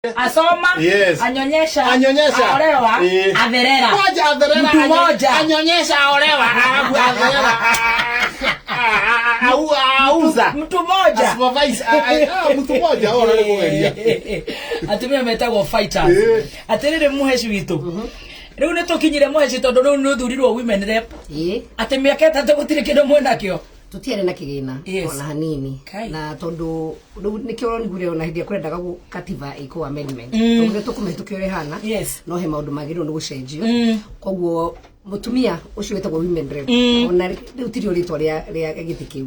Asoma. Yes. Anyonyesha. Anyonyesha. Aolewa. Atherera. Moja atherera. Mtu moja. Anyonyesha, aolewa, atherera. Auza. Mtu moja. Supervise. Mtu moja ora nĩ kũgeria. Atumia metagwo fighters. Atiriri, muheci witũ, rĩu nĩ tũkinyire, muheci, tondũ rĩu nĩ ũthurirwo women rep. Atĩ mĩaka 3 gũtirĩ kĩndũ mwĩnakĩo. Tũtiarĩ na kĩgĩna ona hanini. Kai. Na tondũ rĩu nĩkĩo ũronigure ona hĩndĩ ĩrĩa kũrendaga katiba ĩkwo amendment, tondũ rĩrĩa tũkũmĩhĩtũkia ũrĩa ĩhana, no he maũndũ magĩrĩirwo nĩ gũcenjio. Koguo mũtumia ũcio wĩtagwo women rep, ona rĩu tirio rĩtwa rĩa gĩtĩ kĩu.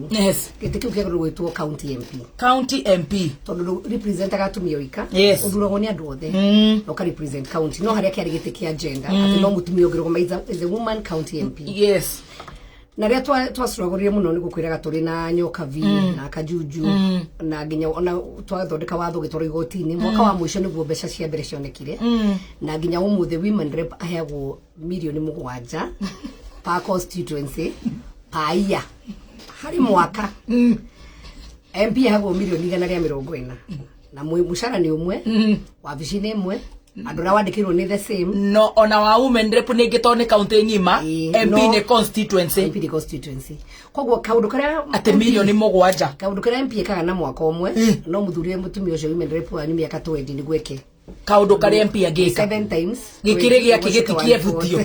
Gĩtĩ kĩu kĩagĩrĩirwo gwĩtwo county MP. County MP. Tondũ rĩu representaga atumia oika. Ũthuragwo nĩ andũ othe na ũka represent county, no harĩa kĩarĩ gĩtĩ kĩa gender atĩ no mũtumia ũngĩrũgama, is a woman county MP. Na rĩrĩa twastrugglire mũno nĩ gũkwĩraga tũrĩ na Nyokavi na Kajuju, na nginya ona twathondeka watho ũgĩtwarwo igoti-inĩ mwaka wa mũico nĩguo mbeca cia mbere cionekire. Na nginya ũmũthĩ women rep aheagwo mirioni 7 per constituency per year, harĩ mwaka. MP aheagwo mirioni 140, na mũcara nĩ ũmwe, wabici nĩ ĩmwe, andũ arĩa wandĩkĩirwo nĩ the same. No ona wa women rep nĩ ngĩ, tondũ nĩ county ng'ima. MP nĩ constituency. MP nĩ constituency, koguo kaũndũ karĩa Atĩ mirioni 7. Kaũndũ karĩa MP ekaga na mwaka ũmwe, no mũthurire mũtumia ũcio women rep wanyu mĩaka 20 nĩguo eke kaũndũ karĩa MP angĩka. Seven times. Gĩkĩrĩ gĩake gĩtikĩebutio.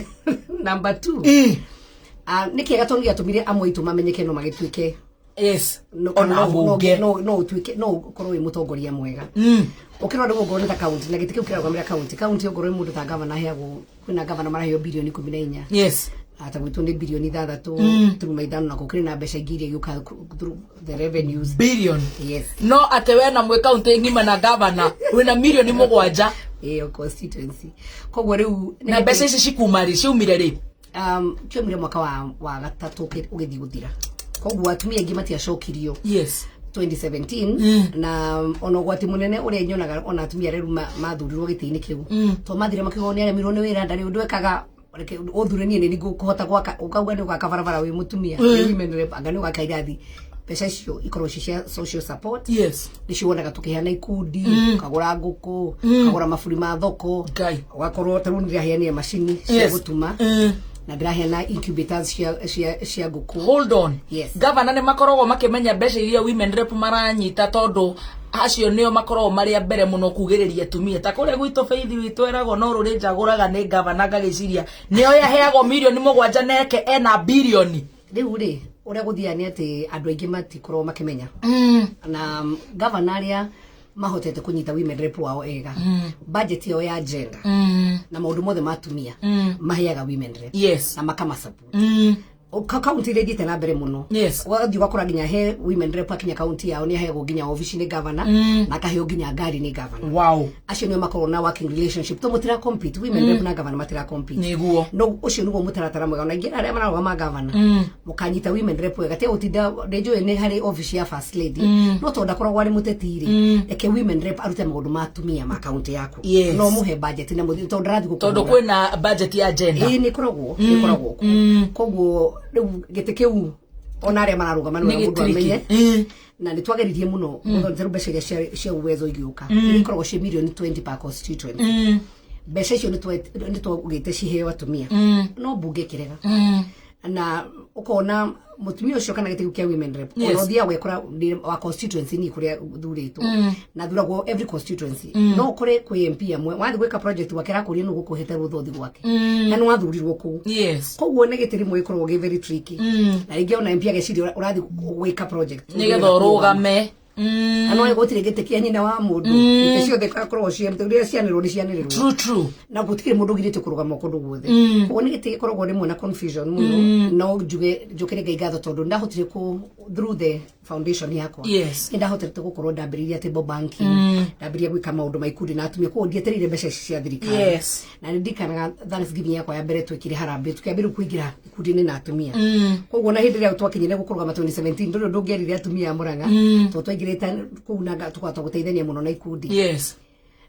Number two, nĩ kĩega tondũ gĩatũmire amwe aitũ mamenyeke no magĩtuĩke ona mbunge. No ũtuĩke, no ũkorwo wĩ mũtongoria mwega. Ũkĩrora rĩu ongorwo nĩ ta county, na gĩtĩ kĩu kĩrarũgamĩrĩra county, county ongorwo nĩ mũndũ ta gavana aheagwo, kwĩna gavana maraheo birioni 14. Ata gwitũ nĩ birioni 6.5, na gũkĩrĩ na mbeca ingĩ iria igĩũka through the revenues. Billion. Yes. No atĩ we na mwĩ kaunti ng'ima na gavana wĩna mirioni 7. Ĩyo constituency, koguo rĩu Na mbeca ici cikuma rĩ? Ciumire rĩ? Ciumire mwaka wa gatatũ ũgĩthiĩ gũthira, koguo atumia aingĩ matiacokirio 2017. Na ona ũgwati mũnene ũrĩa nyonaga, ona atumia arĩa rĩu mathurirwo gĩtĩ-inĩ kĩu, to mathire makiuga nĩ aremirwo nĩ wĩra, ndarĩ ũndũ ekaga, reke ũthure niĩ nĩ ngũkũhota gwaka. Ũkauga nĩ ũgaka barabara wĩ mũtumia, wĩ women rep, anga nĩ ũgaka irathi, mbeca icio ikorwo ci cia social support. Nĩcio wonaga tũkĩheana ikundi, ũkagũra ngũkũ, ũkagũra maburi ma thoko. Ngai. Ũgakorwo ta rĩu nĩndĩraheanire macini cia gũtuma, na ndĩraheana incubators cia ngũkũ. Hold on. Yes. Gavana nĩ makoragwo makĩmenya mbeca iria women rep maranyita, tondũ acio nĩo makoragwo marĩ a mbere mũno kugĩrĩria atumia. Ta kũrĩa gwitũ Faith witũ eragwo no rũrĩ njagũraga nĩ gavana, ngagĩciria nĩo aheagwo mirioni 7 neke ena birioni. Rĩu rĩ, ũrĩa gũthiaga nĩ atĩ andũ aingĩ matikoragwo makĩmenya, na gavana arĩa mahotete kũnyita women rep wao ega, budget yao ya gender na maũndũ mothe ma atumia maheaga women rep na makamasupport. Kaunti iria ithiĩte na mbere mũno, ũgathiĩ ũgakora nginya he women rep akinya kaunti yao nĩ aheagwo nginya obici nĩ gavana, na akaheo nginya ngari nĩ gavana. Acio nĩo makoragwo na working relationship, to mũtira compete, women rep na gavana matira compete. No ũcio nĩguo mũtaratara mwega. Ona ingĩ arĩa mararũgama gavana, mũkanyita women rep wega, tiga gũtinda ndĩnjũĩ nĩ harĩ obici ya first lady, no tondũ ndakoragwo arĩ mũteti rĩ, reke women rep arute maũndũ ma atumia ma kaunti yaku. No mũhe budget na mũthiĩ, tondũ ndarathiĩ Tondũ gũkũhũra. Kwĩna budget ya gender. Ĩĩ, nĩ ĩkoragwo kuo. Koguo rĩu gĩtĩ kĩu, ona arĩa mararũgama, nĩ Nĩ wega mũndũ gĩtiriki. amenye. Na nĩ twageririe mũno gũthondeka mbeca iria cia Uwezo igĩũka, iria ikoragwo ciĩ mirioni 20 per constituency. Mbeca icio nĩ twaugĩte ciheo atumia, no mbunge ĩkĩrega. Na ũkona mũtumia ũcio kana gĩtĩ kĩu kĩa women rep, ona ũthiaga ũgekora ndĩ wa constituency ni kũrĩa thurĩtwo, na thuragwo every constituency, no ũkore kwĩ MP amwe wathiĩ gwĩka project gwake arakũria nũ gũkũhete rũtha ũthiĩ gwake, na nĩ wathurirwo kũu. Koguo nĩ gĩtĩ rĩmwe gĩkoragwo gĩ very tricky, na rĩngĩ ona MP ageciria ũrathiĩ gwĩka project nĩgetha ũrũgame. Na no gũtirĩ gĩtĩ kĩa nyina wa mũndũ, itĩ ciothe igakorwo cia rĩrĩa cianĩrĩrwo nĩ cianĩrĩrwo. True true Na gũtirĩ mũndũ ũgirĩtio kũrũgama kũndũ guothe. Koguo nĩ gĩtĩ gĩkoragwo rĩmwe na confusion mũno, no njuge njũkĩre Ngai ngatho tondũ ndahotire kũ through the foundation yakwa, nĩ ndahotete gũkorwo ndambĩrĩirie table banking, ndambĩrĩria gwĩka maũndũ ma ikundi na atumia, koguo ndietereire mbeca ici cia thirikari. Na nĩ ndirikanaga Thanksgiving yakwa ya mbere twekire harambee, tukĩambĩrĩria kũingĩra ikundi-inĩ na atumia. Koguo na hĩndĩ ĩrĩa twakinyire gũkũrũgama 2017, ndũrĩ ũndũ ũngĩerire atumia a Mũrang'a, tondũ twaingĩrĩte kũu na tũkahota gũteithania mũno na ikundi.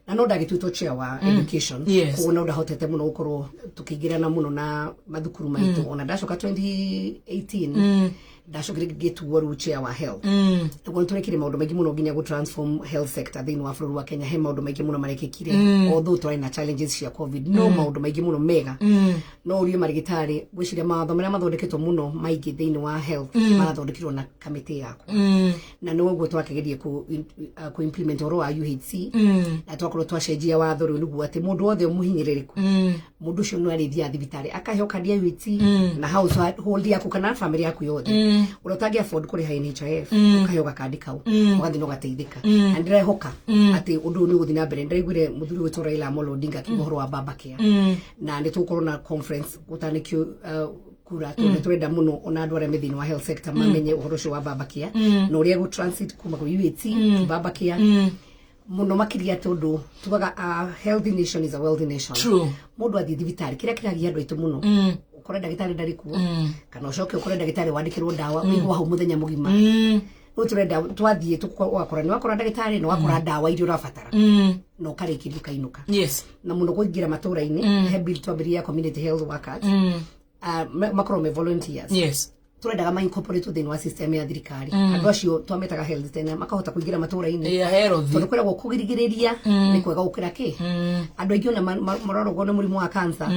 Na no ndagĩtuĩtwo chair wa education. Koguo no ndahotete mũno gũkorwo tũkĩingĩrana mũno na mathukuru maitũ. Ona ndacoka 2018, Ndacokire ngĩtuo rĩu chair wa health. Nĩguo nĩtũrekire maũndũ maingĩ mũno nginya gũ transform health sector thĩinĩ wa bũrũri wa Kenya. He maũndũ maingĩ mũno marekĩkire, although twarĩ na challenges cia COVID, no maũndũ maingĩ mũno mega. No ũrie marĩgĩtarĩ, ngwĩciria mawatho marĩa mathondeketwo mũno maingĩ thĩinĩ wa health marathondekirwo na kamĩtĩ yakwa, na nĩ ũguo twakĩgeria kũ implement ũhoro wa UHC, na twakorwo twacenjia watho rĩu nĩguo atĩ mũndũ wothe mũhinyĩrĩrĩku, mũndũ ũcio no arĩthiaga thibitarĩ akaheo kandi ya UHC na household yaku kana family yaku yothe, ũrĩa ũtangĩ afford kũrĩha NHIF, ũkaheo gakandi kau, ũgathiĩ na ũgateithĩka. Na ndĩrehoka atĩ ũndũ ũyũ nĩ ũgũthiĩ na mbere. Ndĩraiguire mũthuri wĩtwo Raila Amolo Odinga akiuga ũhoro wa Baba Care, na nĩ tũgũkorwo na conference gũtanĩkio kura, tondũ nĩ tũrenda mũno ona andũ arĩa me thĩinĩ wa health sector mamenye ũhoro ũcio wa Baba Care na ũrĩa gũ transit kuma kwĩ UHC to Baba Care, mũno makĩria tondũ tugaga a healthy nation is a wealthy nation. Mũndũ athiĩ thibitarĩ, kĩrĩa kĩragia andũ aitũ mũno, ũkore ndagĩtarĩ ndarĩ kuo, kana ũcoke ũkore ndagĩtarĩ wandĩkĩrwo ndawa, ũigua hau mũthenya mũgima. Rĩu tũrenda twathiĩ ũgakora nĩ wakora ndagĩtarĩ, nĩ wakora ndawa iria ũrabatara, na ũkarĩkĩria ũkainũka. Na mũno kũingĩra matũra-inĩ, he bill twambĩrĩria ya community health workers, makorwo me volunteers. Tũrendaga ma incorporate thĩinĩ wa system ya thirikari. Andũ acio twametaga health tena, makahota kũingĩra matũra-inĩ, Yeah, healthy. Tondũ kwĩragwo kũgirĩrĩria nĩ kwega gũkĩra kĩ. Andũ aingĩ ona maroragwo nĩ mũrimũ wa cancer,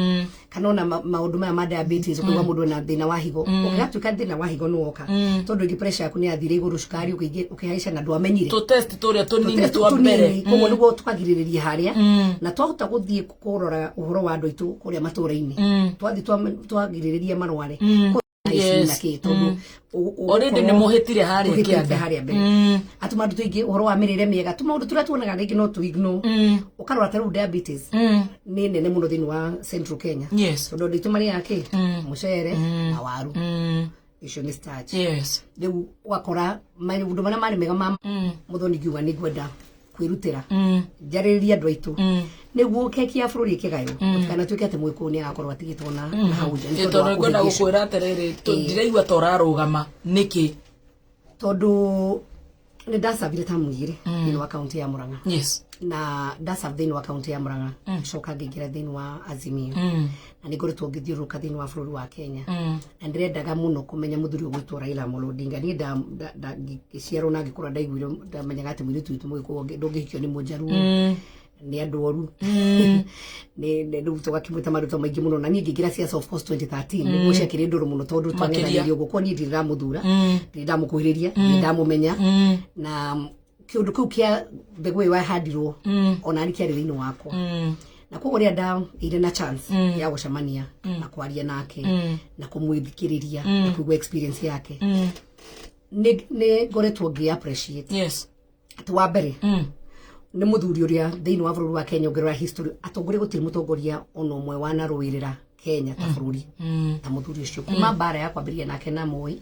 kana ona maũndũ maya ma diabetes, ũkaigua mũndũ ena thĩna wa higo. Ũngĩgatuĩka thĩna wa higo nĩ woka, tondũ ĩngĩ pressure yaku nĩ yathire igũrũ, cukari ũkĩhaica na ndwamenyire. Tũ test tũrĩa tũnini tũtest twa mbere. Tũnini, koguo nĩguo tũkagirĩrĩria harĩa, na twahota gũthiĩ kũrora ũhoro wa andũ aitũ kũrĩa matũra-inĩ, twathiĩ twagirĩrĩria marware na kĩ, tondũ Already nĩ mũhĩtire harĩa ũhĩtĩte kĩanda. Harĩa mbere atũ maũndũ tũingĩ, ũhoro wa mĩrĩre mĩega, tũ maũndũ tũrĩa tuonaga rĩngĩ no tũ ignore. Ũkarora ta rĩu diabetes nĩ nene mũno thĩinĩ wa Central Kenya, tondũ andũ aitũ marĩaga kĩ? Mũcere na waru, icio nĩ starch. Rĩu ũgakora maũndũ marĩa marĩ mega ma mũthoni, ngiuga nĩ ngwenda kwĩrutĩra njarĩrĩrie andũ aitũ nĩguo keki ya bũrũri ĩkĩgaywo, gũtikanatuĩke atĩ mũgĩkũyũ nĩ agakorwo atigĩtwo na hau nja nĩ tondũ Tondũ wa ngwenda kũhĩngĩcwo. gũkwĩra atĩrĩrĩ, ndiraigua ta ũrarũgama nĩkĩ? Tondũ nĩ ndacabire tamu igĩrĩ thĩinĩ wa kaunti ya Murang'a, na ndacabu thĩinĩ wa kaunti ya Murang'a, coka ngĩingĩra thĩinĩ wa Azimio, na nĩ ngoretwo ngĩthiũrũrũka thĩinĩ wa bũrũri wa Kenya, na ndĩrendaga mũno kũmenya mũthuri ũgwĩtwo Raila Amolo Odinga. Niĩ ngĩciarwo na ngĩkũra, ndaiguire ndamenyaga atĩ mũirĩtu witũ mũgĩkũyũ ndũngĩhikio nĩ mũnjaruo, nĩ andũ oru, nĩ rĩu tũgakĩmwĩta marĩtwa maingĩ mũno. Na niĩ ngĩingĩra siasa, of course, 2013 nĩguo ciakĩrĩ ndũrũ mũno, tondũ twang'ethanĩire ũguo. Kwa niĩ ndirĩ ndamũthura, ndirĩ ndamũkuhĩrĩria, ndirĩ ndamũmenya, na kĩũndũ kĩu kĩa mbegũ ĩyo yahandirwo ona nĩ kĩarĩ thĩinĩ wakwa, na koguo rĩrĩa ndaire na chance ya gũcemania na kwaria nake na kũmwĩthikĩrĩria na kũigua experience yake, nĩ ngoretwo ngĩ appreciate atĩ wa mbere nĩ mũthuri ũrĩa thĩinĩ wa bũrũri wa Kenya, ũngĩrora history atongoria, gũtirĩ mũtongoria ona ũmwe wanarũĩrĩra Kenya ta bũrũri ta mũthuri ũcio, kuma mbara ya kwambĩrĩria nake na Moi,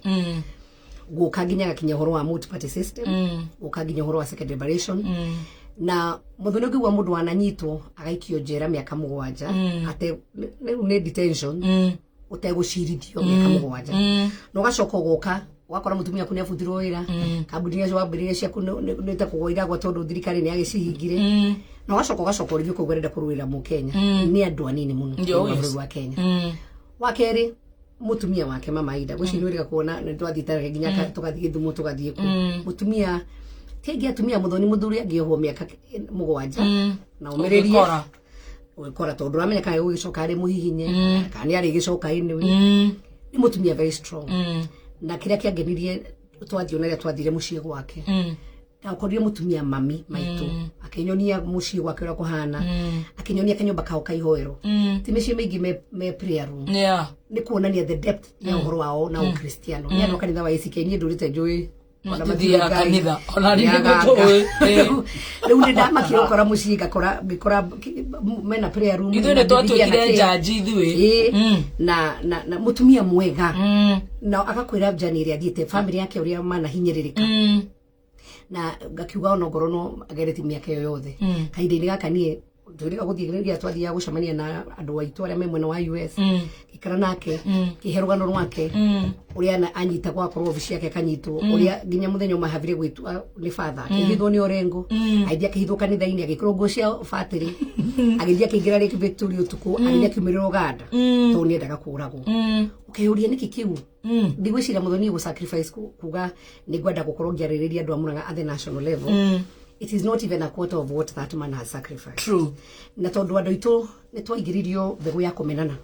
gũka nginya gakinya ũhoro wa multi-party system, gũka nginya ũhoro wa second liberation. Na mũthoni, ũngĩigua mũndũ wananyitwo agaikio njera mĩaka 7, ate rĩu nĩ detention, ũtegũcirithio mĩaka 7, na ũgacoka ũgoka ũgakora mũtumia waku nĩ abutirwo wĩra, kambuni iria wambĩrĩria ciaku nĩ ta kũgwa iragwa tondũ thirikari nĩ yagĩcihingire, na ũgacoka ũgacoka ũrĩthio kũu ũrenda kũrũĩra mũkenya. Nĩ andũ anini mũno thĩinĩ wa bũrũri wa Kenya. Wa kerĩ, mũtumia wake Mama Aida, gwĩciria nĩ wĩrĩga kuona nĩ twathiĩte nake nginya tũgathiĩ Gĩthumo, tũgathiĩ kũ. Mũtumia ti aingĩ atumia mũthoni, mũthuri angĩohwo mĩaka 7 na ũmĩrĩrie, Ũgĩkora. Ũgĩkora tondũ ndũramenya kana gũgĩcoka arĩ mũhihinye kana nĩ arĩgĩcoka anyway. Nĩ mũtumia very strong, na kĩrĩa kĩangenirie twathiĩ, ona rĩrĩa twathire mũciĩ gwake, ndakorire mũtumia mami maitũ akĩnyonia mũciĩ gwake ũrĩa kũhana, akĩnyonia kanyũmba kao ka ihoero. Ti mĩciĩ mĩingĩ me prayer room. Nĩ kuonania the depth ya ũhoro wao na ũkristiano. Nĩ andũ a kanitha wa ACK. Niĩ ndũrĩte njũĩ ona Matithiaga mathiĩ Ngai. Kanitha. Ona niĩ Nĩ nĩguo aganga. tũĩ. Rĩu nĩ ndamakire gũkora mũciĩ, ngakora ngĩkora mena prayer room, Ithuĩ mena nĩ Bibilia na twatuĩkire kĩ. njanji ithuĩ. Ĩĩ. Na mũtumia mwega, na agakwĩra njani ĩrĩa athiĩte, family yake ũrĩa manahinyĩrĩrĩka, na ngakiuga ona ngorwo no ageretie mĩaka ĩyo yothe, kahinda-inĩ gaka niĩ Twĩrĩga gũthiĩ rĩrĩa twathiaga gũcemania na andũ aitũ arĩa me mwena wa US, ngĩikara nake, kĩhe rũgano rwake ũrĩa anyitagwo, akorwo obici yake akanyitwo, ũrĩa nginya mũthenya ũmwe ahavire gwĩtua nĩ father, akĩhithwo nĩ Orengo, agĩthiĩ akĩhithwo kanitha-inĩ, agĩkĩrwo nguo cia batĩrĩ, agĩthiĩ akĩingĩra Lake Victoria ũtukũ, agĩthiĩ akiumĩrĩra Uganda tondũ nĩendaga kũragwo. Ũkeyũria nĩkĩ kĩu. Ndigwĩciria Muthoni gũ sacrifice kuga nĩngwenda gũkorwo ngĩarĩrĩria andũ a Murang'a at the national level. It is not even a quarter of what that man has sacrificed. True. Na tondũ andũ aitũ nĩ twaingĩririo mbegũ ya kũmenana,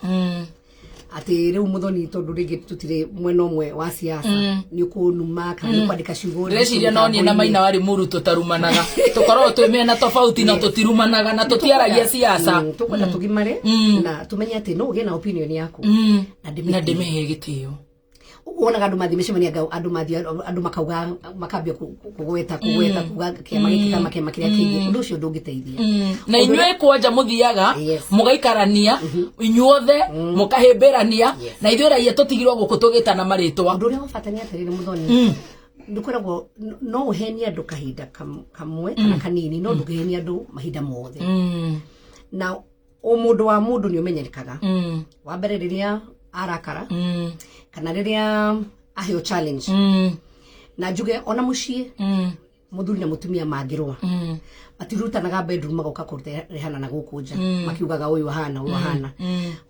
atĩ rĩu Muthoni, tondũ rĩngĩ tũtirĩ mwena ũmwe wa siasa, nĩ ũkũnuma kana nĩ ũkwandĩka ciugo Ndĩreciria no niĩ na mĩtambo-inĩ. Maina warĩ mũru tũtarumanaga, tũkoragwo twĩ mĩena tofauti na tũtirumanaga na tũtiaragia siasa. Tũkwenda tũgimare na tũmenye atĩ no ũgĩe na opinion yaku na na ndĩmĩtĩe. Ndĩmĩhe gĩtĩo. Ũguo wonaga andũ mathiĩ mĩcemanio, anga andũ mathiĩ, andũ makauga, makambia kũgweta kuga kĩama gĩkĩ kana kĩama kĩrĩa kĩngĩ. Ũndũ ũcio ndũngĩteithia. Na inyuĩ kwanja mũthiaga Yes. mũgaikarania inyuothe, mũkahĩmbĩrania, Yes. na ithuĩ raia tũtigirwo gũkũ tũgĩtana marĩtwa. Ũndũ ũrĩa wa bata nĩ atĩrĩrĩ, Mũthoni, ndũkoragwo no ũhenie andũ kahinda kamwe kana kanini, no ndũngĩhenia andũ mahinda mothe. Na ũmũndũ wa mũndũ nĩ ũmenyerekaga wa mbere rĩrĩa arakara kana rĩrĩa aheo challenge. Na njuge ona mũciĩ, mũthuri na mũtumia mangĩrũa, matirutanaga bedroom magoka kũrehana na gũkũ nja makiugaga ũyũ ahana, ũyũ ahana.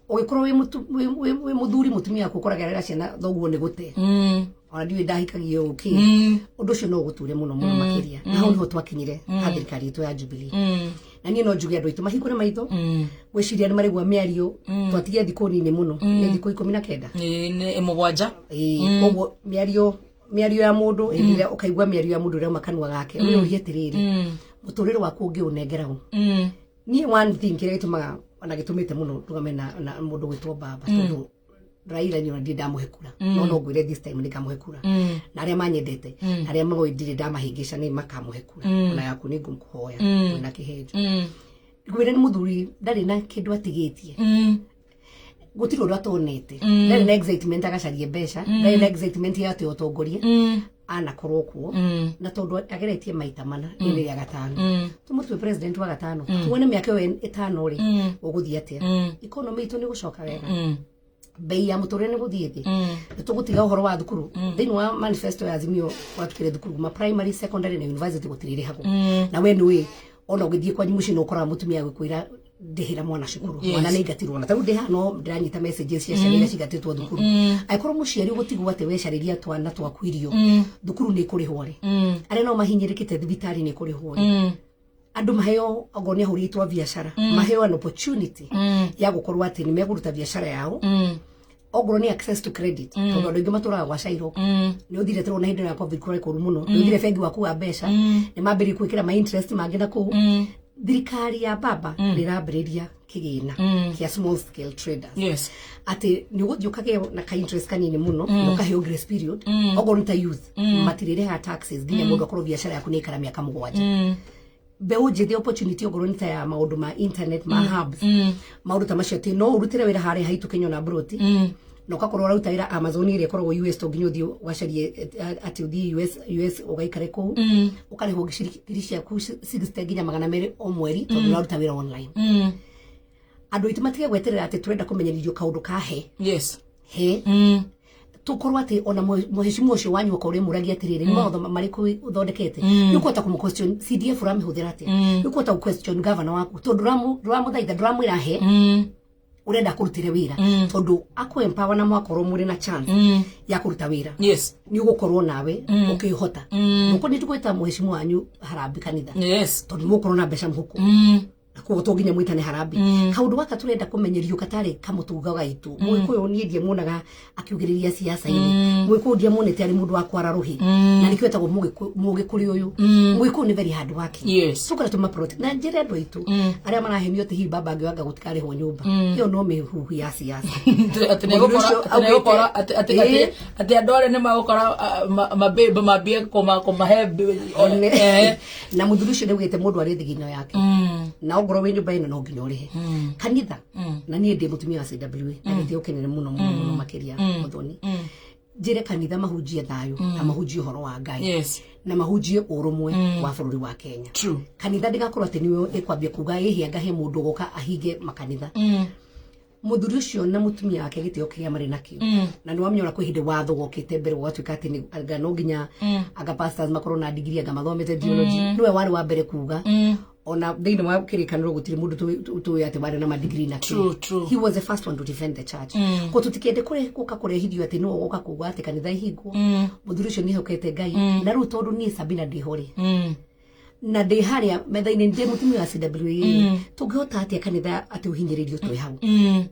Ũgĩkorwo wĩ mũthuri, mũtumia waku ũkoragĩra rĩra ciana thoguo nĩ gũte, ona ndiũĩ ndahikagio ũkĩ. Ũndũ ũcio no ũgũture mũno mũno makĩria, na hau nĩho twakinyire ha thirikari itũ ya Jubilee. Na niĩ no njuge andũ aitũ mahingũre maitho. Gwĩciria nĩ marĩgua mĩario, twatigia thikũ nini mũno, nĩ thikũ 19. Nĩ 7. Ĩĩ, koguo mĩario ya mũndũ, hĩndĩ ĩrĩa ũkaigua mĩario ya mũndũ ĩrauma kanua gake, wĩyũrie atĩrĩrĩ, mũtũrĩre waku ũngĩũnengera ũ? Niĩ one thing kĩrĩa gĩtũmaga ona gĩtũmĩte mũno ndũgame na mũndũ gwĩtwo baba, tondũ Raila niĩ ona ndirĩ ndamũhe kura, no ngwĩre this time nĩ ngamũhe kura, na arĩa manyendete na arĩa moĩ ndirĩ ndamahĩngĩca nĩ makamũhe kura. Ona yaku nĩ ngũkũhoya na kĩhenjo. Ngwĩre nĩ mũthuri ndarĩ na kĩndũ atigĩtie. Gũtirĩ ũndũ atonete. Ndarĩ na excitement agacarie mbeca, ndarĩ na excitement ya atĩ ũtongoria anakorwo kuo, na tondũ ageretie maita mana, nĩ rĩa gatano tũmũtue president wa gatano, tuone mĩaka ĩyo 5 rĩ, ũgũthiĩ atĩa? Economy itũ nĩ gũcoka wega, bei ya mũtũrĩre nĩ gũthiĩ thĩ, nĩ tũgũtiga ũhoro wa thukuru. Thĩinĩ wa manifesto ya Azimio gwatũkĩre thukuru kuma primary, secondary na university gũtirĩrĩhagwo. Na we nĩũĩ ona ũgĩthiĩ kwanyu mũciĩ nĩ ũkoraga mũtumia agĩkwĩra ndĩhĩra mwana cukuru. Mwana nĩ aingatirwo, na tarĩu ndĩ haha no ndĩranyita messages cia ciana iria cingatĩtwo thukuru. Angĩkorwo mũciari ũgũtigwo atĩ wecarĩria twana twaku irio, thukuru nĩ ikũrĩhwo rĩ? Arĩa no mahinyĩrĩkĩte thibitarĩ nĩ ikũrĩhwo rĩ? Andũ maheo, okorwo nĩ ahũri a biacara, maheo an opportunity ya gũkorwo atĩ nĩ megũruta biacara yao, okorwo nĩ access to credit, tondũ andũ aingĩ matũraga gwa Cairo. Nĩ ũthire tũrona hĩndĩ ĩyo ya COVID kũrĩ kũru mũno, nĩ ũthire bengi waku wa mbeca nĩ mambĩrĩrie gwĩkĩra ma interest mangĩ na kũu. Thirikari ya baba nĩ ĩrambĩrĩria kĩgĩna kĩa small scale traders, atĩ nĩ ũgũthiĩ ũkagĩo na ka interest kanini mũno na ũkaheo grace period. Okorwo nĩ ta youth, matirĩrĩhaga taxes nginya mũndũ akorwo biacara yaku nĩ ĩikara mĩaka 7. Mbeũ njĩthĩ opportunity, okorwo nĩ ta ya maũndũ ma internet, ma hubs, maũndũ ta macio, atĩ no ũrutĩre wĩra harĩa haitũ Kenya na broti, na ũgakorwo ũraruta wĩra Amazon ĩrĩa ĩkoragwo US, to nginya ũthiĩ ũgacarie atĩ ũthiĩ US ũgaikare kũu, ũkarĩhwo ngiri ciaku 60 nginya 200 o mweri tondũ ũraruta wĩra online. Andũ aitũ matige gweterera atĩ tũrenda kũmenyerithio kaũndũ ka he he tukorwo atĩ ona mũhecimu ũcio wanyu okorwo ũrĩmũragia atĩrĩrĩ, nĩ mawatho marĩkũ ũthondekete, nĩ ũkũhota kũmũ question CDF ũramĩhũthĩra atĩa, nĩ ũkũhota gũ question governor waku, tondũ ndũramũthaitha, ndũramwĩra he ũrenda kũrutĩre wĩra, tondũ akũ empower na mwakorwo mũrĩ na chance ya kũruta wĩra, nĩ ũgũkorwo nawe ũkĩhota. Mũkũ nĩ tũgwĩta mũhecimu wanyu harambĩ kanitha, tondũ nĩ mũgũkorwo na mbeca mũhuko, na koguo to nginya mwĩtane harambĩ. Kaũndũ gaka tũrenda kũmenyerio gatarĩ kamũtugo gaitũ. Mũgĩkũyũ niĩ ndiamuonaga akiugĩrĩria siasa-inĩ. Mũgĩkũyũ ndiamuonete arĩ mũndũ wa kwara rũhĩ, na nĩkĩo etagwo mũgĩkũrĩ ũyũ. Mũgĩkũyũ nĩ very hard working. Tũkora tũma protect na njĩra andũ aitũ arĩa marahenio atĩ hihi baba angĩwanga gũtikarĩhwo nyũmba, ĩyo no mĩhuhu ya siasa. Atĩ nĩgũkora atĩ nĩgũkora atĩ atĩ andũ arĩa nĩ magũkora mabebe mambie kũmahe Na mũthuri ũcio nĩaugĩte mũndũ arĩ thigino yake, na ongorwo wĩ nyũmba ĩno no nginya ũrĩhe kanitha. Na niĩ ndĩ mũtumia wa CWA na gĩtĩo kĩnene mũno mũno mũno makĩria, Mũthoni. Njĩre kanitha mahunjie thayũ na mahunjie ũhoro wa Ngai na mahunjie ũrũmwe wa bũrũri wa Kenya. Kanitha ndĩgakorwo atĩ nĩyo ĩkwambia kuga ĩhĩ anga he mũndũ ũgoka ahinge makanitha. Mũthuri ũcio na mũtumia wake gĩtĩo kĩrĩa marĩ nakĩo, na nĩ wamenya ona kwĩ hĩndĩ watho wokĩte mbere gũgatuĩka atĩ anga no nginya anga pastors makorwo na digiri, anga mathomete theology, nĩwe warĩ wa mbere kuga ona thĩinĩ wa kĩrĩkanĩro gũtirĩ mũndũ tũĩ atĩ warĩ na madigiri na kĩ. True, true. He was the first one to defend the church. Ko tũtikende kũre gũka kũrehithio atĩ nĩwe ũgoka kuga atĩ kanitha ihingwo. Mũthuri ũcio nĩehokete Ngai, na rĩu tondũ niĩ Sabina ndĩho rĩ, na ndĩ harĩa metha-inĩ ndĩ mũtumia wa CWA, tũngĩhota atĩa kanitha atĩ ũhinyĩrĩrio twĩ hau?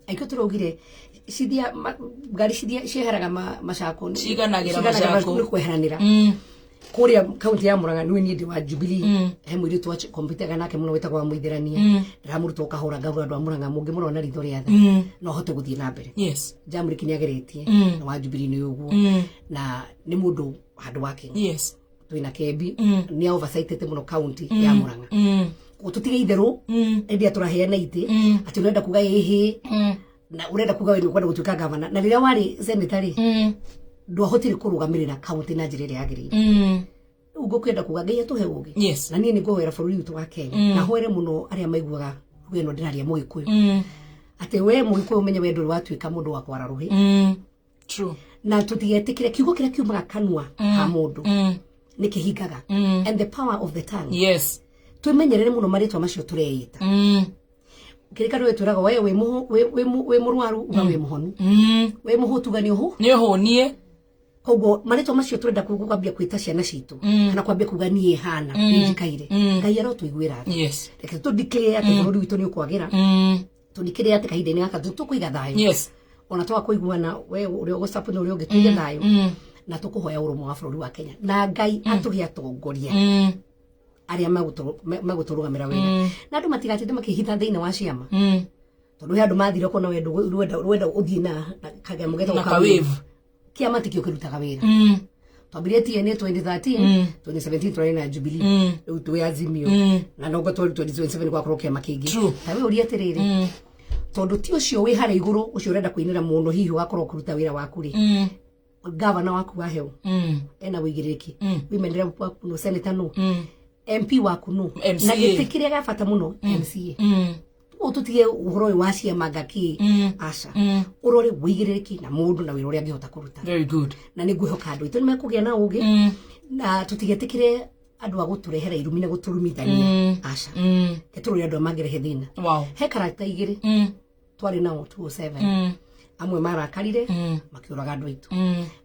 Aikio tũraugire cithia ngari cithia cieheraga macako. Ciganagĩra macako. Nĩ kweheranĩra kũrĩa kaunti ya Murang'a. Niĩ ndĩ wa Jubilee, he mũirĩtu wa komputaga nake mũno wĩtagwo wa Mũithĩrania, ndĩramũruta ũkahũra ngauga andũ a Murang'a mũngĩmũrora na ritho rĩa tha no ahote gũthiĩ na mbere. Jamriki nĩ ageretie na wa Jubilee nĩ ũguo, na nĩ mũndũ handũ wake. Twĩna Kembi, nĩ oversighted mũno kaunti ya Murang'a. Koguo tũtige itherũ hĩndĩ ĩrĩa tũraheana itĩ atĩ ũrenda kuga ĩhĩ na ũrenda kuga we nĩ ũkwenda gũtuĩka gavana, na rĩrĩa warĩ senator rĩ, ndwahotire kũrũgamĩrĩra kaunti na njĩra ĩrĩa yagĩrĩire. Rĩu ngũkwenda kuga Ngai atũhe ũgĩ. Na niĩ nĩ ngũhoera bũrũri witũ wa Kenya, na hoere mũno arĩa maiguaga ruga ĩno ndĩraria Mũgĩkũyũ, atĩ we Mũgĩkũyũ ũmenye we ndũrĩ watuĩka mũndũ wa kwara rũhĩ. Na tũtigetĩkĩre kiugo kĩrĩa kiumaga kanua ka mũndũ nĩ kĩhingaga, and the power of the tongue. Twĩmenyerere mũno marĩtwa macio tũreĩta. Kĩrĩkanĩro gĩtwĩraga we wĩ mũrwaru uga wĩ mũhonu, wĩ mũhũtu uga nĩ ũhũ Nĩ ũhũnie. Koguo marĩtwa macio tũrenda kwambia kwĩta ciana citũ kana kwambia kuga niĩ hana nĩ njikaire, Ngai arotũiguĩra tha. Reke tũ declare atĩ bũrũri witũ nĩ ũkwagĩra. Tũ declare atĩ kahinda-inĩ gaka tũkũiga thayũ. Ona twaga kũiguana, we ũrĩa ũgũsupport na ũrĩa ũngĩ, tũige thayũ na tũkũhoya ũrũmwe wa bũrũri wa Kenya, na Ngai atũhe atongoria arĩa megũtũrũgamĩra wega, na andũ matigatinde makĩhitha thĩinĩ wa ciama, tondũ he andũ mathire kuona we rwenda ũthiĩ na kanyamũ getagwo Na ka wave. Kĩama tikĩo kĩrutaga wĩra. Twambirie TNA 2013, 2017 tũrarĩ na Jubilee, rĩu twĩ Azimio, na nongo 2027 gwakorwo kĩama kĩngĩ. Ta we ũria atĩrĩrĩ, tondũ ti ũcio wĩ harĩa igũrũ, ũcio ũrenda kũinĩra mũno, hihi ũgakorwo ũkĩruta wĩra waku rĩ, gavana waku wa heo ena wĩigĩrĩrĩki, women rep waku no, senator no, MP waku no, MCA. Na gĩtĩ kĩrĩa gĩa bata mũno, MCA. Ũguo tũtige ũhoro ũyũ wa ciama ngakĩ, aca, ũrore wĩigĩrĩrĩki na mũndũ na wĩra ũrĩa angĩhota kũruta. Very good. Na nĩ ngwĩhoka andũ aitũ nĩ mekũgĩa na ũgĩ, na tũtigetĩkĩre andũ a gũtũrehera irumi na gũtũrumithania, aca. Tũrore andũ a mangĩrehe thĩna. He karata igĩrĩ twarĩ nao 207. Amwe marakarire makĩũraga andũ aitũ,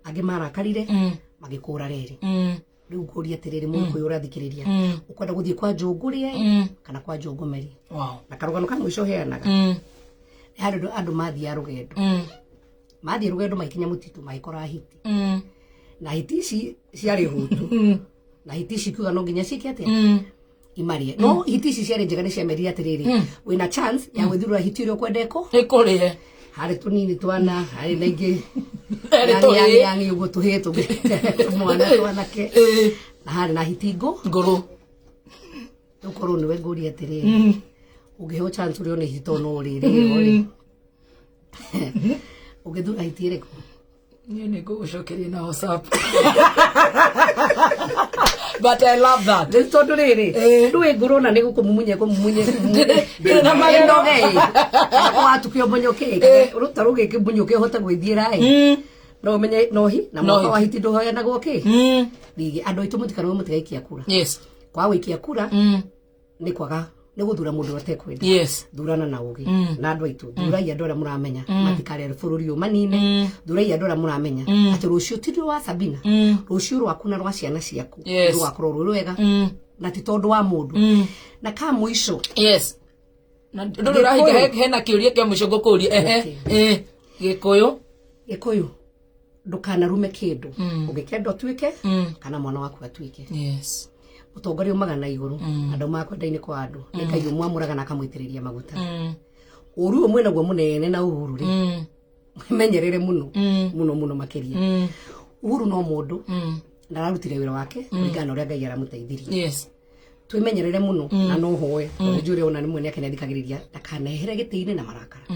angĩ marakarire magĩkũra reri. Rĩu ngũria atĩrĩrĩ, mũgĩkũyũ ũrathikĩrĩria, ũkwenda gũthiĩ kwa njũngũrĩe kana kwa njũngũmeri? Na karũgano ka mũico heanaga, nĩ harĩ andũ mathiaga rũgendo. Mathiĩ rũgendo magĩkinya mũtitũ magĩkora hiti, na hiti ici ciarĩ hutu, na hiti ici kiuga no nginya ciĩke atĩa? Imarĩe. No hiti ici ciarĩ njega, nĩ ciamerire atĩrĩrĩ, wĩna chance ya gwĩthurĩra hiti ũrĩa ũkwenda ĩkũ Ĩkũrĩe. Harĩ tũnini twana, harĩ na ingĩ Harĩ tũhĩĩ. Yangi ũguo, tũhĩĩ tũngĩ mwana twanake, na harĩ na hiti ngũ Ngũrũ. Rĩu korwo nĩwe ngũria atĩrĩrĩ, ũngĩheo chance ũrĩo nĩ hiti no ũrĩrĩo rĩ, ũngĩthura hiti ĩrĩkũ? Niĩ nĩ ngũgũcokeria na WhatsApp, but I love that. Rĩu tondũ rĩrĩ, ndũĩ ngũrona nĩ gũkũmumunya kũmumunya. Ndĩrĩ na magego. Watuke ũmonyoke ruta rũgĩkĩmunyũke ũhote gwĩthiĩra ĩ, no ũmenye nohi na No mwaka wa hiti. hiti ndũhoyanagwo kĩ rĩngĩ. Andũ aitũ mũtikarũe, mũtigaikia kura. Kwaga gũikia kura nĩ kwaga nĩ gũthura mũndũ ũrĩa ũtekwenda. Thurana na ũgĩ na andũ aitũ, thurai andũ arĩa mũramenya matikarĩa bũrũri ũyũ manine. Thurai andũ arĩa mũramenya atĩ rũciũ ti rwa Sabina, rũciũ rwaku na rwa ciana ciaku rũgakorwo rwĩ rwega, na ti tondũ wa mũndũ. Na ka mũico, Na ndũrĩ ũrahinga hena kĩũria kĩa mũico ngũkũria. Ehe. Okay. Gĩkũyũ. Gĩkũyũ, ndũkanarume kĩndũ ũngĩkenda ũtuĩke kana mwana waku atuĩke. Mũtongoria umaga na igũrũ, andũ makwenda-inĩ kwa andũ nĩ Ngai ũmwamũraga na akamũitĩrĩria maguta. Ũru ũyũ mwĩnaguo mũnene na Uhuru rĩ, menyerere mũno mũno mũno makĩria. Uhuru no mũndũ na ararutire wĩra wake kũringana na ũrĩa Ngai aramũteithirie. Twĩmenyerere mũno, na no hoe tondũ njũĩ ũrĩa ona nĩ mwene ake nĩathikagĩrĩria, ndakanehere gĩtĩ-inĩ na marakara.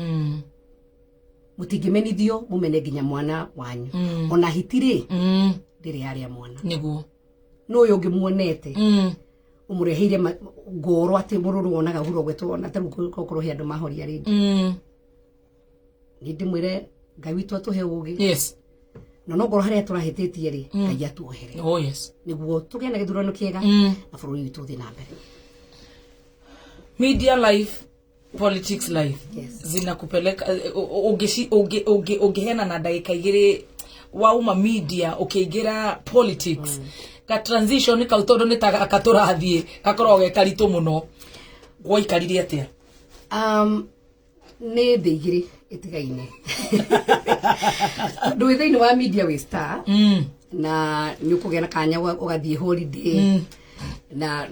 Mutingĩmenithio mumene nginya mwana wanyu. Ona hiti rĩ, ndĩrĩ yarĩa mwana. Niguo. Nũ ũyũ ũngĩ muonete ũmũreheire ngoro atĩ mũrũrũ wonaga huro gwetwo ona tarĩu gũkorwo he andũ mahoria rĩngĩ. Nĩ ndĩmwĩre Ngai witũ atũhe ũgĩ. Na no ngorwo harĩa tũrahĩtĩtie rĩ, Ngai atuohere. Oh yes. Nĩguo tũgĩe na gĩthurano kĩega na bũrũri witũ ũthiĩ na mbere. Media life, politics life. Yes. Zinakupeleka ũngĩheana na ndagĩka igĩrĩ, wauma media ũkĩingĩra politics, ka transition kau, tondũ nĩ ta gaka tũrathiĩ gakoragwo ge karitũ mũno, gwaikarire atĩa? Nĩ thĩ igĩrĩ ĩtigaine, tondũ wĩ thĩinĩ wa media wĩ star na nĩ ũkũgĩa na kanya ũgathiĩ holiday na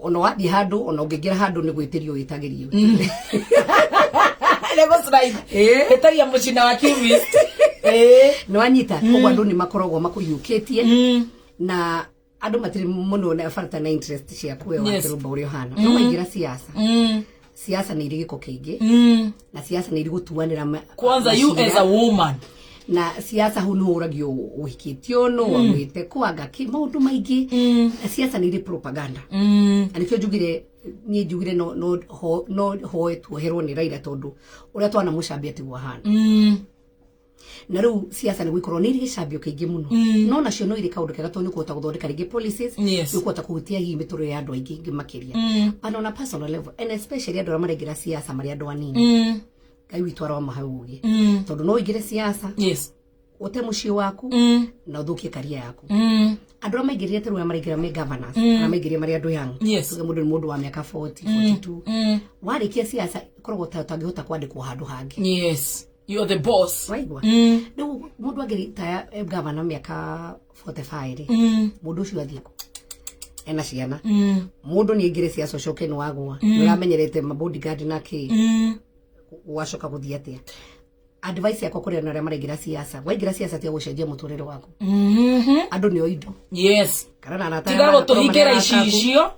ona wathiĩ handũ, ona ũngĩingĩra handũ nĩ gwĩtĩrio wĩtagĩrio. Nĩ gũ-slide. Ĩtagia mũcina wa chemist. Nĩ wanyita? Koguo andũ nĩ makoragwo makũhiũkĩtie na andũ matirĩ mũno na bata na interest ciaku we wa kĩrũmba ũrĩa ũhana. No waingĩra siasa, siasa nĩ irĩ gĩko kĩingĩ na siasa nĩ irĩ gũtuanĩra Kwanza you macira. as a woman. Na siasa hau nĩ ũragio ũhikĩtio no wamwĩte kwanga kĩ maũndũ maingĩ, na siasa nĩ irĩ propaganda. Na nĩkĩo njugire, niĩ njugire no hoe tuoherwo nĩ Raila, tondũ ũrĩa twanamũcambia tiguo ahana. Na rĩu siasa nĩ gũikorwo nĩ irĩ gĩcambio kĩingĩ mũno, no nacio no irĩ kaũndũ kega, tondũ nĩ ũkũhota gũthondeka rĩngĩ policies, nĩ ũkũhota kũhutia hihi mĩtũrĩre ya andũ aingĩ ingĩ makĩria. And on a personal level, and especially andũ arĩa maraingĩra siasa marĩ andũ anini, Ngai witũ aromahe ũgĩ, tondũ no ũingĩre siasa ũte mũciĩ waku na ũthũkie career yaku. Andũ arĩa maingĩrire ta rĩu arĩa maraingĩra me governors, arĩa maingĩrire marĩ andũ young, tuge mũndũ nĩ mũndũ wa mĩaka 40, 42, warĩkia siasa ĩkoragwo ta ũtangĩhota kwandĩkwo handũ hangĩ. Yes, you are the boss. Waigua? Rĩu mũndũ angĩritaya gavana mĩaka 45 rĩ, mũndũ ũcio athiĩ kũ ena ciana? Mũndũ nĩ aingĩre siasa ũcoke nĩ wagũa, nĩ ũramenyerete ma bodyguard na kĩ, wacoka gũthiĩ atĩa? Advice yakwa kũrĩ andũ arĩa maraingĩra siasa, waingĩra siasa tiga gũcenjia mũtũrĩre waku. Andũ nĩo indo. Kana na arata Tiga arĩa manakorwo gũtũhingĩra marĩ arata aku. icicio.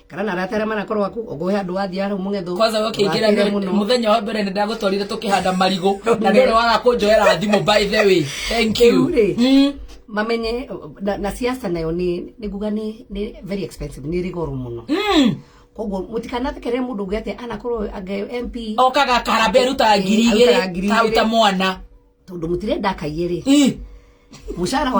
Kana na arata arĩa manakorwo aku ũngũhe andũ wathiĩ harau mũng'etho Kwanza we ũkĩingĩra ndũgatĩre mũno. Mũthenya wa mbere nĩ ndagũtwarire tũkĩhanda marigũ na ndũrĩ waga kũnjoera thimũ, by the way, thank you. Rĩu rĩ, mamenye na siasa nayo nĩ nguga nĩ very expensive, nĩ ĩrĩ goro mũno. Koguo mũtikanathekerere mũndũ uge atĩ anakorwo ange MP Okaga karambe arutaga ngiri Arutaga igĩrĩ ngiri ta igĩrĩ. ta mwana. Tondũ mũtirenda akaiye rĩ, mũcara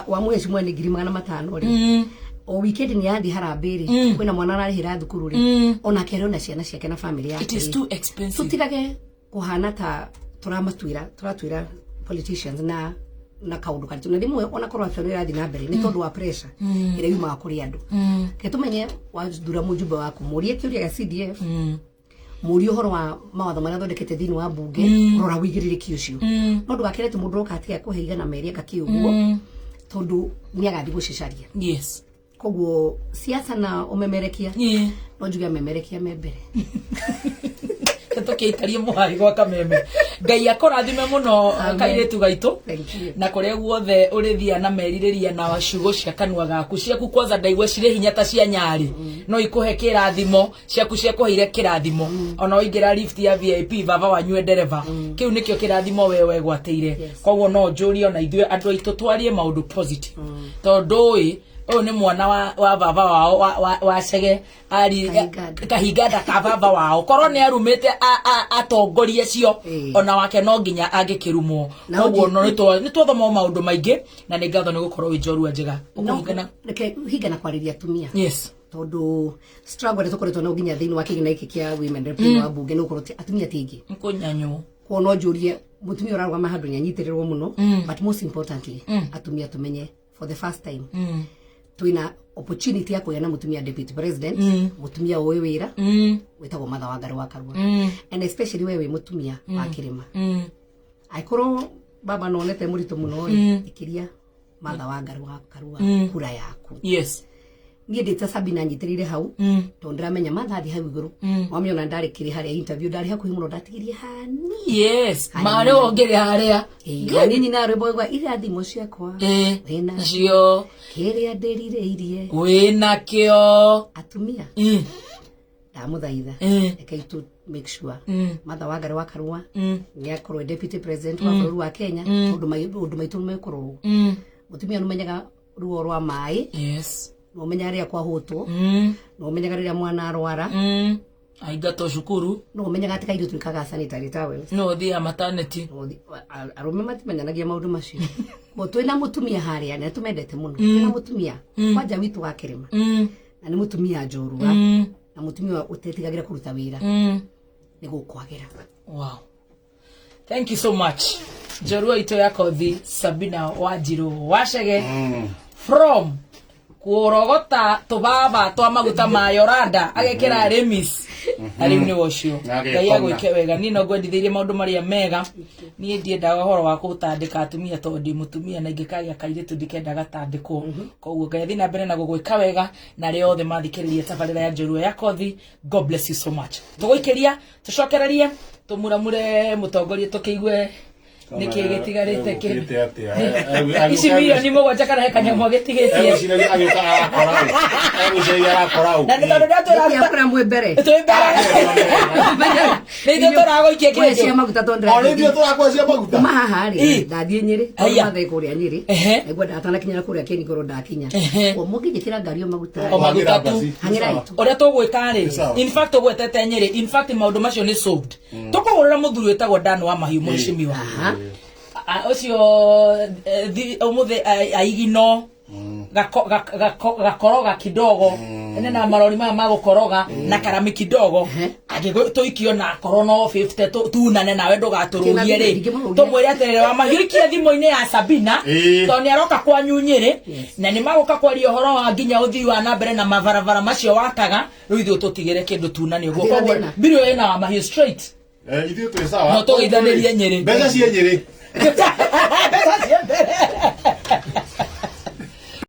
wa mũhecimwa nĩ 500,000 rĩ, o weekend nĩ yathiĩ harambĩ rĩ, kwĩna mwana ararĩhĩra thukuru rĩ, onake arĩ ona ciana ciake na family yake It is rĩ. too expensive. Tutigage kuhana ta turamatuira turatuira politicians na kaundu karitũ, na rĩmwe ona corruption ĩrathiĩ na mbere nĩ tondũ wa pressure ĩrĩa yumaga kũrĩ andũ. Reke tũmenye, wathura mũjumbe waku, mũrie kĩũria gĩa CDF, mũrie ũhoro wa mawatho marĩa athondekete thĩinĩ wa mbunge, rora wĩigĩrĩrĩki ũcio. No ndũgakĩre atĩ mũndũ oka atiga kũhe 200 anga kĩ ũguo, tondũ nĩ agathiĩ gũcicaria. Koguo siasa na ũmemerekia, no njuge amemerekia me mbere. Tũkĩikarie mũhari gwa kameme. Ngai akũrathime mũno. Amen. Kairĩtu gaitũ. Thank you. Na kũrĩa guothe ũrĩthia na merirĩria na ciugo cia kanua gaku, ciaku kwanza ndaigua cirĩ hinya ta cia nyarĩ, no ikũhe kĩrathimo ciaku ciakũheire kĩrathimo ona waingĩra lift ya VIP, baba wanyu e ndereba, kĩu nĩkĩo kĩrathimo we wegwatĩire. Koguo no njũrie ona ithuĩ andũ aitũ twarie maũndũ positive, tondũ ĩ ũyũ nĩ mwana wa baba wao wa cege ari Kahinganda. Kahinganda ka baba wao, korwo nĩ arumĩte atongoria acio, ona wake no nginya angĩkĩrumwo. Na Koguo no nĩ twathoma maũndũ maingĩ, na nĩ ngatho nĩ gũkorwo wĩ njorua njega. Ũkũhingana. Reke hingana kwarĩria atumia, tondũ struggle ĩrĩa tũkoretwo nayo nginya thĩinĩ wa kĩgĩna gĩkĩ kĩa women rep thĩinĩ wa mbunge nĩ gũkorwo atumia ti aingĩ. Kũnyanywo. Kuo no njũrie mũtumia ũrarũgama handũ nĩ anyitĩrĩrwo mũno, but most importantly atumia tũmenye for the first time twĩna opportunity ya kũgĩa na mũtumia deputy president, mũtumia ũĩ wĩra, wĩtagwo Martha Wangari wa Karua. And especially we wĩ mũtumia wa kĩrĩma, angĩkorwo baba nonete mũritũ mũno rĩ, ĩkĩria Martha Wangari wa Karua kura yaku. Niĩ ndĩ ta Sabina nyitĩrĩire hau, tondũ ndĩramenya Martha athiĩ hau igũrũ, wamĩona ndarĩ kĩrĩ harĩa interview, ndarĩ hakuhĩ mũno, ndatigirie hani. Yes, marĩ wongere harĩa. Na niĩ nyina rwĩmbo rwa irathimo ciakwa wĩna Nacio kĩrĩa ndĩrirĩirie wĩnakĩo. Atumia, Ndamũthaitha, rekei tu make sure Martha Wangari wa Karua nĩ akorwo e deputy president wa bũrũri wa Kenya, tondũ maũndũ maitũ nĩ mekũrorwo. Mũtumia nĩ ũmenyaga ruo rwa maĩ, nĩ ũmenyaga rĩrĩa kwahũtwo, nĩ ũmenyaga rĩrĩa mwana arwara, Aingatwo cukuru, nĩ ũmenyaga atĩ kairĩtu twĩkaga sanitary towels, no ũthiaga maternity. Arũme matimenyanagia maũndũ macio. Ko twĩna mũtumia harĩa na tũmendete mũno, twĩna mũtumia kwanja witũ wa kĩrĩma, na nĩ mũtumia njorua, na mũtumia ũtetigagĩra kũruta wĩra, nĩ gũkwagĩra. Wow. Thank you so much. Njorua itũ ya kothi Sabina Wanjiru Wacege from kũrogota tũbaba twa maguta ma Yoranda agekĩra remis, na rĩu nĩ ũcio. Na agekona. Ngai agwĩke wega. Niĩ no ngwendithĩirie maũndũ marĩa mega. Niĩ ndiendaga ũhoro wa gũtandĩka atumia tondũ ndĩ mũtumia, na ingĩkagĩa kairĩtu ndikenda gatandĩkwo. Koguo Ngai athiĩ na mbere na gũgwĩka wega, na arĩa othe mathikĩrĩria tabarĩra ya Njorua ya Kothi, God bless you so much. Tũgũikĩria tũcokererie tũmuramure mũtongoria tũkĩigue nĩkĩ gĩtigarĩte kĩ Egũkĩte atĩa? Ici 7 milioni kana he kanyamũ agĩtigĩtie? Egũciragia agĩũka arakora ũ? Egũciragia arakora ũ? Na nĩ tondũ ndatwĩra Akũra mwĩ mbere. Twĩ mbere nĩ ithuĩ tũragũikia Kwe cia kĩndũ. maguta tondũ O rĩngĩ tũrakwa cia maguta. Kuma haha rĩ, ndathiĩ Nyĩrĩ, tondũ mathe kũrĩa Nyĩrĩ, naigua ndatanakinyĩra kũrĩa Kĩnigoro ndakinya. O mũngĩnjĩkĩra ngari o maguta. O maguta tu. Hang'ĩra itu. Ũrĩa tũgwĩka rĩ, Nĩ sawa. in fact ũgwetete Nyĩrĩ, in fact maũndũ macio nĩ solved. Tũkũgũrĩra mũthuri wĩtagwo Dan wa Mahiũ, mũheshimiwa. Ũcio ũmũthĩ aigino gakoroga kidogo ene na marori maya ma gũkoroga na karami kidogo agĩtũikio na akorwo no 50 tunane nawe ndũgatũrũgie rĩ. Ndingĩmũrũgia. Tũmwĩre atĩrĩrĩ, wa mahiũ ikia thimũ-inĩ ya Sabina, tondũ nĩ aroka kwanyu Nyĩrĩ, na nĩ magũka kwaria ũhoro wa nginya ũthii wa na mbere na mabarabara macio wakaga. Rĩu ithuĩ tũtigĩre kĩndũ tunane ũguo. Hatirĩ Koguo thĩna. mbirũ ĩna wa mahiũ straight. Ithuĩ twĩ sawa. No tũgeithanĩrie Nyĩrĩ. Mbeca ciĩ Nyĩrĩ. Mbeca cia mbere.